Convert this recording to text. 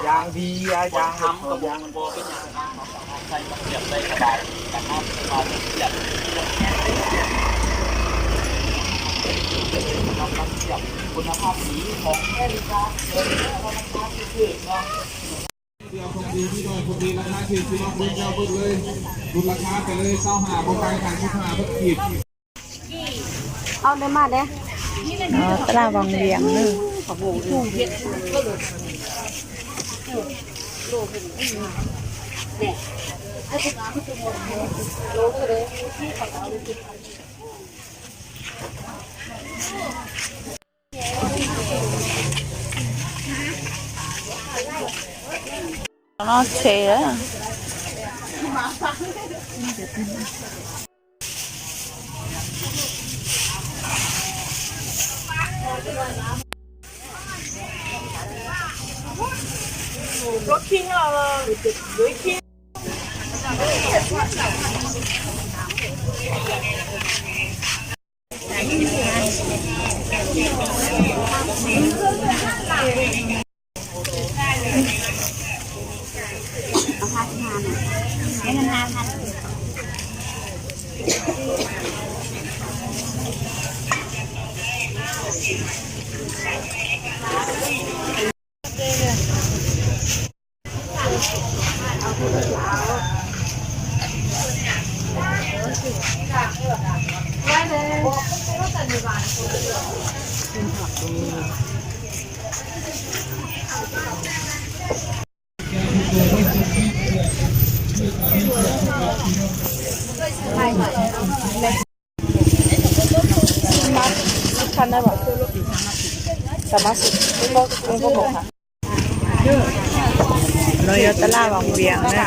ยางเบียร์ยางทำกระบอกกระบอกเป็นอย่างนั้น ใส่ตะเกียบได้สบายนะครับ คุณภาพสีของแค่นี้ครับ เดี๋ยวเรามาทำที่อื่นเนาะ เดียวของดีที่หน่อยคนดีราคาขีดที่น้องเบิ้ลเจ้าเบิ้ลเลย ลดราคาไปเลย เศร้าห้า บนไปขายสิบห้า บาทขีด เอาได้มาเด้อ อ๋อ ตลาดวังเวียงเนอะ Noj tsheb. No yog tas laj Vam Viam na.